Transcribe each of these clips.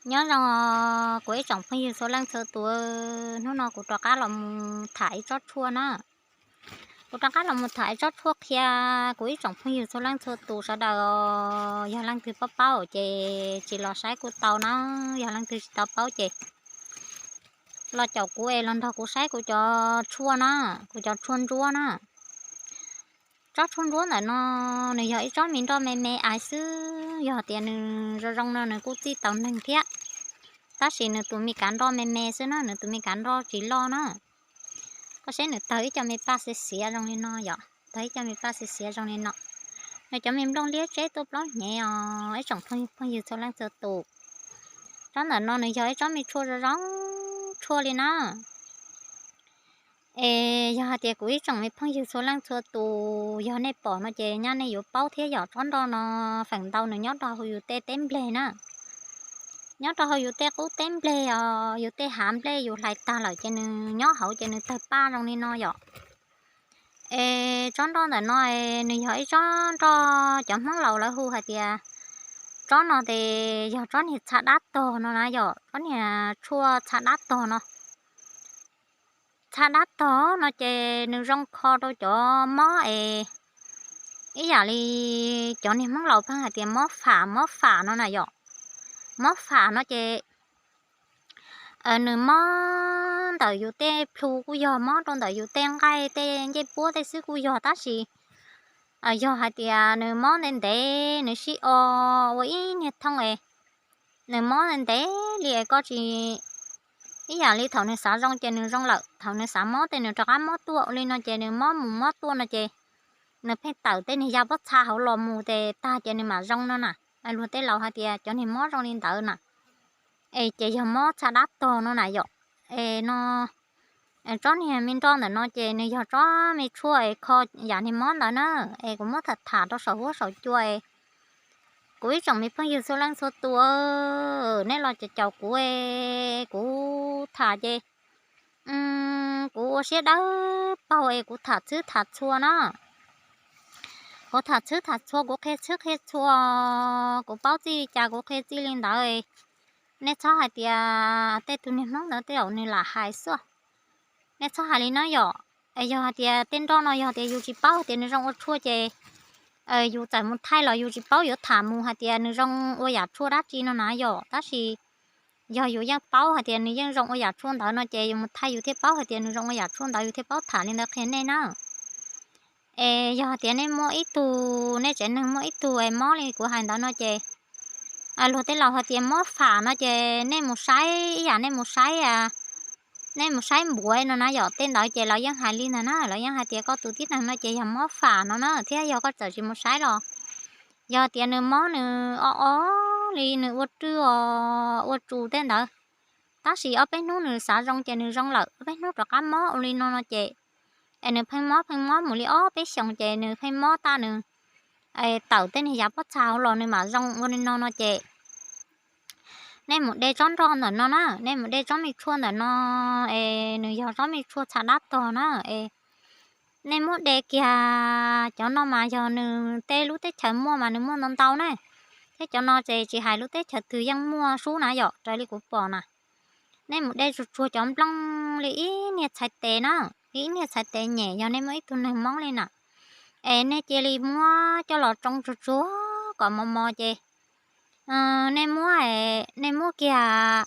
Nyob zoo kuv ib tsoom phooj ywg txhua leej txhua tus, hnub no kuv rov qab los mus tham ib tsob tshuaj na. Kuv rov qab los mus tham ib tsob tshuaj qhia kuv ib tsoom phooj ywg txhua leej txhua tus sawv daws os. Yog leej twg paub paub ces tsis los saib kuj tau na, yog leej twg tsis tau paub ces los caum kuv es los nrog kuv saib kuv cov tshuaj na, kuv cov tshuaj ntsuab na. Tsob tshuaj ntsuab ntawm no nws yog ib tsob me nroj me me ais xwb, yog tias nws zoo zoo no nws kuj txij tau neeg thiab, tab sis nws tus me kav nroj me me xwb na, nws tus me kav nroj tsis loj na. Koj saib nws tawg ib co me paj xiav xiav zoo li no yom, tawg ib co me paj xiav xiav zoo li no. Nws cov me nplooj liab tseb tuaj plaub hnyev os ib tsoom phooj ywg txhua leej txhua tus. Tsob ntawm no nws yog ib tsob me tshuaj zoo zoo tshuaj li na. Es yog hais tias kuv ib tsoom me phooj ywg txhua leej txhua tus yog nej pom no ces nyaj nej yuav paub thiab yom. Tsob nroj no feem ntau nws nyob rau hauv yus tej teb npleg na, nyob rau hauv yus tej qub teb npleg os, yus tej hav nplej yus hlais tag lawm ces nws nyob hauv ces nws tawg paj zoo li no yom. Es tsob nroj ntawm no nws yog ib tsob nroj cov Hmoob laus lawv hu hais tias tsob no ces yog tsob niag txha dab tog no na yom, tsob niag tshuaj txha dab tog no. Txha dab tog no ces nws zoo kho rau cov mob es ib yam li cov niag Hmoob laus pheej hais tias mob fam mob fam no na yom. Mob fam no ces nws mob ntawm yus tej plhu kuj yog, mob rau ntawm yus tej nqaij tej ncej puab tej xwb kuj yog, tab sis yog hais tias nws mob ntev ntev nws sib o ua ib niag thooj es nws mob ntev ntev li es koj tsis, ib yam li thaum nws xav zoo ces nws zoo lawm, thaum nws xav mob ces nws rov qab mob tuaj ua li no ces nws mob mus mob tuaj no ces nws pheej tawm tej niag ya pob txha hauv los mus ces tag ces nws mam zoo no na. Luag tej laus hais tias cov niag mob zoo li ntawd na. Es ces yog mob txha dab tog no na yom. Es no tsob niag me nroj ntawm no ces nws yog tsob me tshuaj es kho yam niag mob ntawd na. Es kuv muab tham tham rau saum huab saum cua es kuv ib tsoom me phooj ywg txhua leej txhua tus, nej los caum caum kuv es kuv tham ces kuv ua siab dawb paug es kuv tham txhwb tham txhua na. Kuv tham txhwb tham txhua, kuv qhia txhwb qhia txhua, kuv paub txij li cas kuv qhia txij li ntawd. Nej txhob hais tias tej tug niag Hmoob ntawd tej zaum nws lam hais xwb. Nej txhob hais li na yom. Yog hais tias tej nroj no yog tias yus tsis paub hais tias nws zoo ua tshuaj ces yus txawm mus thaij los yus tsis paub yuav tham mus hais tias nws zoo ua yam tshuaj dab tsi no na yom. Tab sis yog yus yeej paub hais tias nws yeej zoo ua yam tshuaj ntawd no ces yus mus thaij yus thiaj paub hais tias nws zoo ua yam tshuaj ntawd yus thiaj paub tham li ntawd qhia nej na. Es yog hais tias nej muaj ib tug, nej tsev neeg muaj ib tug es mob li kuv hais ntawd no ces luag tej laus hais tias mob fam no ces nej mus saib ib yam nej mus saib, nej mus saib npuav no na yom, tej ntawd ces lawv yeej hais li ntawd na, lawv yeej hais tias koj tus tib neeg no ces yog mob fam no na, thiab yog koj txawm tsis mus saib los yog tias nws mob nws o o li nws ua rwj os ua tsus tej ntawd, tab sis ob peb hnub nws xav zoo ces nws zoo lawm, ob peb hnub rov qab mob ua li no no ces es nws pheej mob pheej mob mus li ob peb xyoos ces nws pheej mob tag nws tawm tej niag yav pob txha hauv los nws mam zoo ua li no no ces nej mus de tsob nroj ntawm no na, nej mus de tsob me tshuaj ntawm no es nws yog tsob me tshuaj txha dab tog na. Es nej muab de kiag, cov no mas yog nws tej lub teb chaws muaj mas nws muaj ntau ntau na, thiab cov no ces tsis hais lub teb chaws twg yeej muaj sub na yom, raws li kuv pom na. Nej mus de tsuag tsuag cov nplooj li ib niag txhais tes na, li ib niag txhais tes nyem yog nej muaj ib tug neeg mob li na, es nej cia li muab coj los tsoo tsuag tsuag kom mos mos ces nej muab, nej muab kiag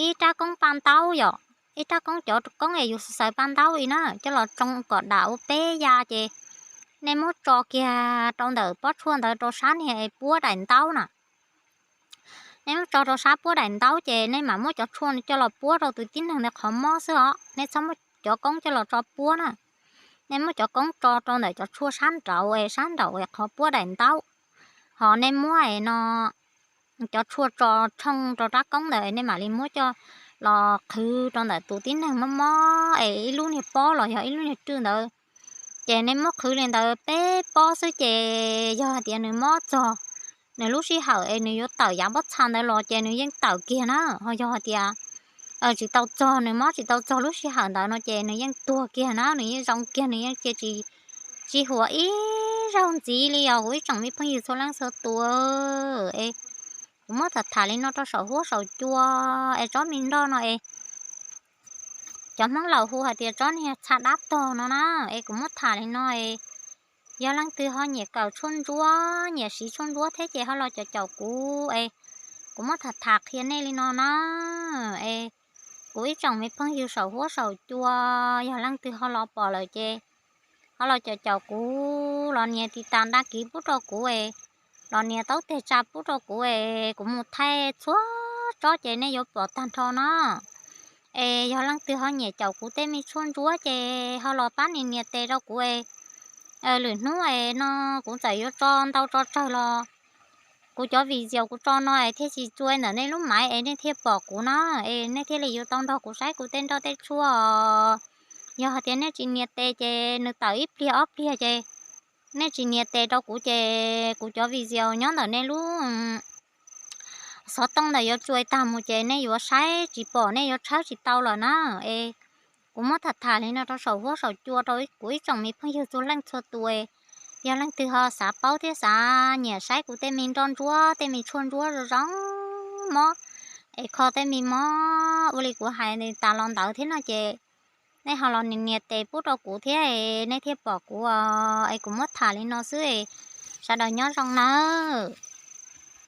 ib rab koob paj ntaub yom, ib rab koob cov koob es yus xaws paj ntaub li na coj los tsoo kom dam ua peb ya ces nej muab tso kiag rau ntawm pob tshuaj ntawd rau sab niag puab daim ntaub na. Nej muab tso rau sab puab daim ntaub ces nej mam muab cov tshuaj coj los puab rau tus tib neeg ntawd qhov mob xwb os, nej txhob muab cov koob coj los tso puab na. Nej muab cov koob tso rau ntawm cov tshuaj sab nraud es sab nraud es qhov puab daim ntaub, ho nej muab no cov tshuaj tso tshooj rau rab koob ntawd nej mam li muab coj los qhwv rau ntawm tus tib neeg mob mob es ib lub niag pob los yog ib lub niag rwj ntawd. Ces nej muab qhwv li ntawd peb pob xwb ces yog hais tias nws mob txog nws lub sij hawm es nws yuav tawm yav pob txha ntawd los ces nws yeej tawm kiag na. Ho yog hais tias tsis tau txog, nws mob tsis tau txog lub sij hawm ntawd no ces nws yeej tuag kiag na, nws yeej zoo kiag, nws yeej cia tsis, tsis huam ib zaug ntxiv li os kuv ib tsoom me phooj ywg txhua leej txhua tus. Es Kuv muab tham tham li no rau saum huab saum cua es tsob me nroj no es cov Hmoob laus hu hais tias tsob niag txha dab tog no na. Es kuv muab tham li no es yog leej twg ho nyiam kawm tshuaj ntsuab, nyiam siv tshuaj ntsuab thiab ces ho los caum caum kuv es kuv muab tham tham qhia nej li no na. Es kuv ib tsoom me phooj ywg saum huab saum cua, yog leej twg ho los pom lawm ces ho los caum caum kuv, los nias tiv tas nraj kiv pub rau kuv es los nias taub teg tsa pub rau kuv es kuv mus thaij txhua tsob ces nej yuav pom tag nrho no. Es yog leej twg ho nyiam caum kuv tej me tshuaj ntsuab ces ho los pab nias nias tes rau kuv es lwm hnub es no kuv txawm yuav tso ntau tso tsawg los kuv cov video kuv tso no es thiaj tsis tsua ntawm nej lub maiv es nej thiaj pom kuv no, es nej thiaj li yuav tau nrog kuv saib kuv tej nroj tej tshuaj. Yog hais tias nej tsis nias tes ces nws tawm ib pliag ob pliag ces nej tsis nias tes rau kuv ces kuv cov video nyob ntawm nej lub xov tooj ntawm yuav tsua tag mus ces nej yuav saib tsis pom, nej yuav tshawb tsis tau lawm na. Es kuv muab tham tham li no rau saum huab saum cua rau kuv ib tsoom me phooj ywg txhua leej txhua tus es yog leej twg ho xav paub thiab xav nyiam saib kuv tej me nroj ntsuab tej me tshuaj ntsuab zoo zoo mob es kho tej me mob ua li kuv hais tas los ntawd thiab no ces nej ho los nias nias tes pub rau kuv thiab es nej thiaj pom kuv es kuv muab tham li no xwb es sawv daws nyob zoo nawb.